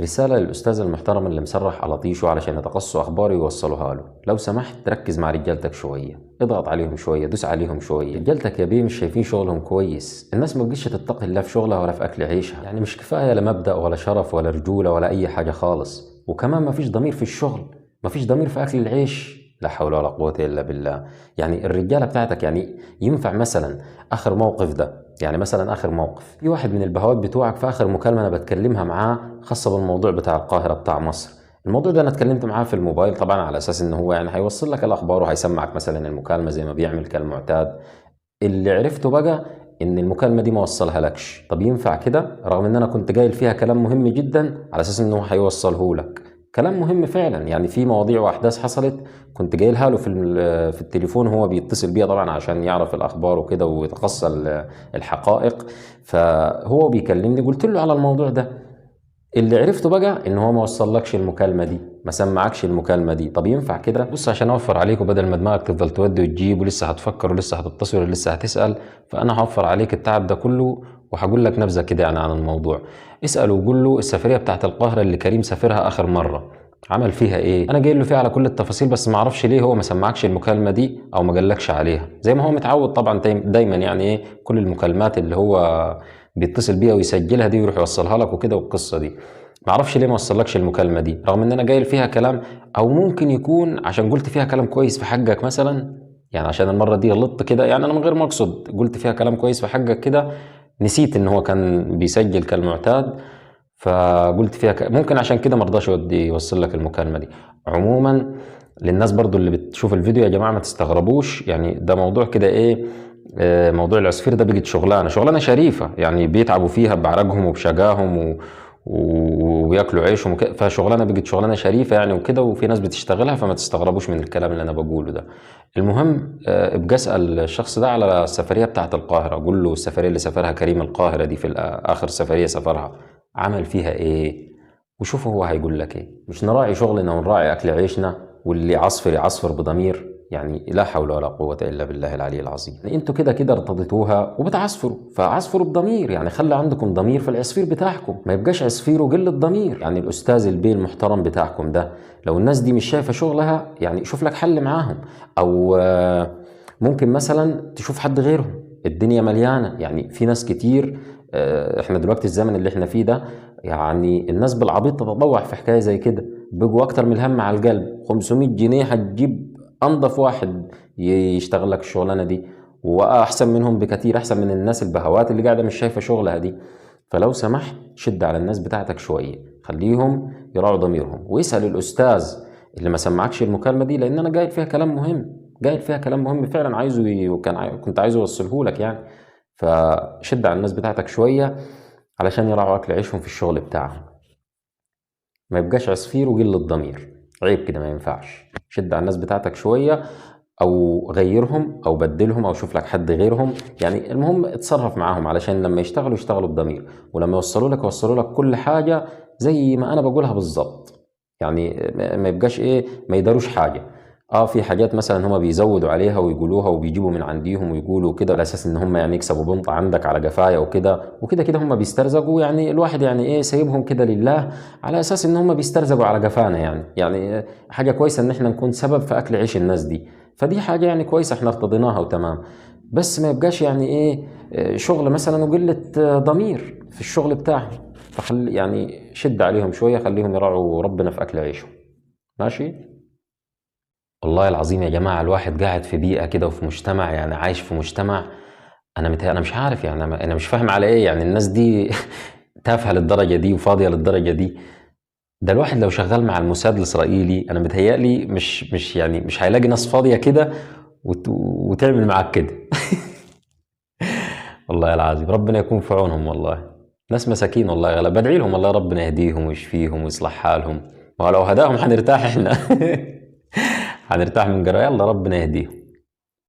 رسالة للأستاذ المحترم اللي مسرح على طيشه علشان يتقصوا أخباره ويوصلوها له. لو سمحت ركز مع رجالتك شوية، اضغط عليهم شوية، دوس عليهم شوية. رجالتك يا بيه مش شايفين شغلهم كويس، الناس ما بقتش تتقي الله في شغلها ولا في أكل عيشها، يعني مش كفاية لا مبدأ ولا شرف ولا رجولة ولا أي حاجة خالص، وكمان ما فيش ضمير في الشغل، ما فيش ضمير في أكل العيش. لا حول ولا قوة إلا بالله. يعني الرجالة بتاعتك، يعني ينفع مثلا آخر موقف ده، يعني مثلا آخر موقف في واحد من البهوات بتوعك في آخر مكالمة أنا بتكلمها معاه خاصة بالموضوع بتاع القاهرة بتاع مصر، الموضوع ده أنا اتكلمت معاه في الموبايل طبعا على أساس إن هو يعني هيوصل لك الأخبار وهيسمعك مثلا المكالمة زي ما بيعمل كالمعتاد. اللي عرفته بقى إن المكالمة دي ما وصلها لكش. طب ينفع كده؟ رغم إن أنا كنت جايل فيها كلام مهم جدا على أساس إن هو هيوصله لك، كلام مهم فعلا، يعني في مواضيع واحداث حصلت كنت جايلها له في التليفون، هو بيتصل بيا طبعا عشان يعرف الاخبار وكده ويتقصى الحقائق، فهو بيكلمني قلت له على الموضوع ده. اللي عرفته بقى ان هو ما وصلكش المكالمة دي، ما سمعكش المكالمة دي. طب ينفع كده؟ بص، عشان اوفر عليك وبدل ما دماغك تفضل تودي وتجيب ولسه هتفكر ولسه هتتصل ولسه هتسال، فانا هوفر عليك التعب ده كله وهقول لك نبذه كده يعني عن الموضوع. اساله وقول له السفرية بتاعت القاهرة اللي كريم سافرها اخر مرة عمل فيها ايه؟ انا جاي له فيها على كل التفاصيل، بس ما اعرفش ليه هو ما سمعكش المكالمة دي او ما قالكش عليها زي ما هو متعود طبعا دايما، يعني ايه كل المكالمات اللي هو بيتصل بيها ويسجلها دي ويروح يوصلها لك وكده والقصه دي. ما اعرفش ليه ما وصلكش المكالمة دي رغم ان انا جاي فيها كلام، او ممكن يكون عشان قلت فيها كلام كويس في حقك مثلا، يعني عشان المرة دي غلطت كده، يعني انا من غير ما اقصد قلت فيها كلام كويس في حقك كده، نسيت ان هو كان بيسجل كالمعتاد فقلت فيها ممكن عشان كده ما رضاش يوصل لك المكالمة دي. عموما للناس برضو اللي بتشوف الفيديو يا جماعة ما تستغربوش، يعني ده موضوع كده ايه، موضوع العصفير ده بقت شغلانة شريفه، يعني بيتعبوا فيها بعرقهم وبشجاهم وياكلوا عيشهم وكده، فشغلانه بقت شغلانة شريفه يعني وكده، وفي ناس بتشتغلها، فما تستغربوش من الكلام اللي انا بقوله ده. المهم ابقى اسال الشخص ده على السفرية بتاعت القاهرة، قول له السفرية اللي سافرها كريم القاهرة دي في اخر سفرية سافرها عمل فيها ايه، وشوف هو هيقول لك ايه. مش نراعي شغلنا ونراعي اكل عيشنا، واللي عصفر يعصفر بضمير، يعني لا حول ولا قوة إلا بالله العلي العظيم. يعني انتوا كده كده ارتضيتوها وبتعصفروا، فعصفروا بضمير، يعني خلي عندكم ضمير في العصفير بتاعكم، ما يبقاش عصفير وقلة ضمير. يعني الأستاذ البي المحترم بتاعكم ده لو الناس دي مش شايفة شغلها يعني شوف لك حل معاهم، أو ممكن مثلا تشوف حد غيرهم، الدنيا مليانة، يعني في ناس كتير. احنا دلوقتي الزمن اللي احنا فيه ده يعني الناس بالعبيط تتطوع في حكاية زي كده، بيجوا أكتر من الهم على القلب. 500 جنيه هتجيب انظف واحد يشتغل لك الشغلانة دي، واحسن منهم بكتير، احسن من الناس البهوات اللي قاعدة مش شايفه شغلها دي. فلو سمحت شد على الناس بتاعتك شوية، خليهم يراعوا ضميرهم، واسال الاستاذ اللي ما سمعكش المكالمة دي، لان انا جايب فيها كلام مهم، جايب فيها كلام مهم فعلا، عايزه كنت عايزه اوصله لك يعني. فشد على الناس بتاعتك شوية علشان يراعوا اكل عيشهم في الشغل بتاعهم، ما يبقاش عصفير وقلة ضمير، عيب كده ما ينفعش. شد على الناس بتاعتك شوية، او غيرهم او بدلهم او شوف لك حد غيرهم، يعني المهم اتصرف معاهم علشان لما يشتغلوا يشتغلوا بضمير، ولما يوصلوا لك يوصلوا لك كل حاجة زي ما انا بقولها بالظبط، يعني ما يبقاش ايه، ما يداروش حاجة. في حاجات مثلا هما بيزودوا عليها ويقولوها وبيجيبوا من عنديهم ويقولوا كده على اساس ان هم يعني يكسبوا بنط عندك على جفايه وكده وكده كده، هم بيسترزقوا، يعني الواحد يعني ايه سايبهم كده لله على اساس ان هم بيسترزقوا على جفانا، يعني حاجة كويسة ان احنا نكون سبب في اكل عيش الناس دي، فدي حاجة يعني كويسة احنا ارتضيناها وتمام. بس ما يبقاش يعني ايه شغل مثلا وقلة ضمير في الشغل بتاعهم، فخلي يعني شد عليهم شوية، خليهم يراعوا ربنا في اكل عيشهم. ماشي؟ والله العظيم يا جماعة الواحد قاعد في بيئة كده وفي مجتمع، يعني عايش في مجتمع أنا مش عارف، يعني أنا مش فاهم على إيه، يعني الناس دي تافهة للدرجة دي وفاضية للدرجة دي. ده الواحد لو شغال مع الموساد الإسرائيلي أنا متهيألي مش يعني مش هيلاقي ناس فاضية كده وتعمل معاك كده. والله العظيم ربنا يكون في عونهم، والله ناس مساكين والله غلب، بدعي لهم والله ربنا يهديهم ويشفيهم ويصلح حالهم، ولو هداهم هنرتاح احنا. هنرتاح من جرايا، يلا ربنا يهديهم.